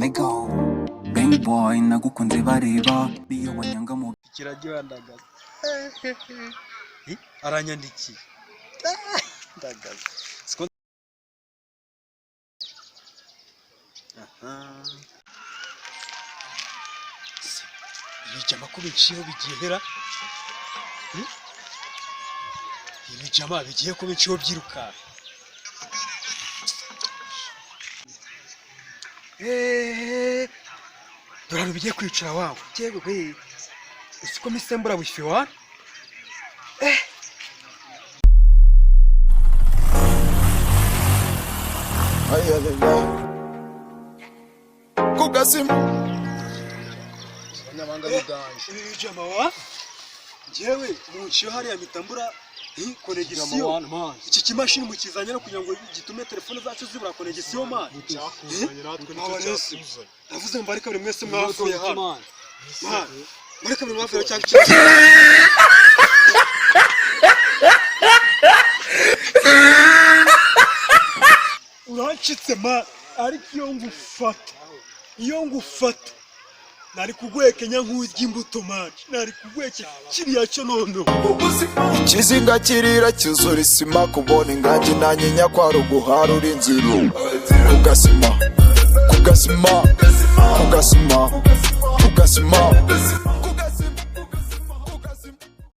Lego. Bang boy, nagukunze bareba, niyo wanyanga mu Kiraryoha ndagaza. Aranyandikiye ndagaza. Siko aha. Se, ibijama ko biciyeho bigiye hera. Ibijama bigiye ko biciyeho byirukanka. Dore ahantu bigiye kwicara wawe yewe we, usiko misembura wifi wa. Kugasima. Abanyamahanga b'iganje. Ibi bijama wa, njyewe munciyo hariya mitambura connexion. Iki kimashini mukizanye no kugira ngo gitume telefone zacu zibura connexion, man. Cyakuzanye natwe nicyo Aba rero si- cyatuzanye. Navuze ngo ariko buri mwese mwavuye hano, man, mureke buri mwavuye cyangwa iki. Urancitse man, ariko iyo ngufata, iyo ngufata nari kuguhekenya nk'urya imbuto, man, nari kuguhekenya kiriya cyo noneho. Ikizinga kirira cyuzura isima, kubona ingagi na nyinya kwari uguharura inzira. Kugasima, kugasima, kugasima, kugasima.